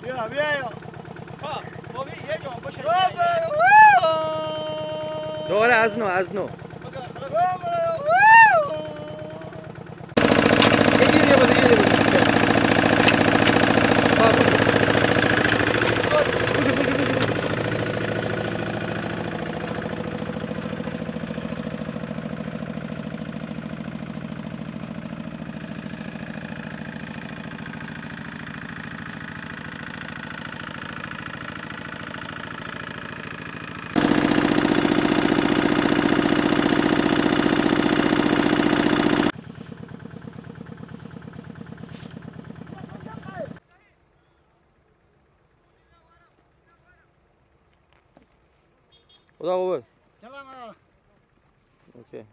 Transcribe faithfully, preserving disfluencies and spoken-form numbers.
بیا، بیا، بیا. ها، بابی، یه جا باشه. دوباره از نو، از نو. یه گیر، یه بده، یه بده. ها، بوشو. بوشو، بوشو، بوشو، بوشو. خدا قوت. سلام آقا. اوکی.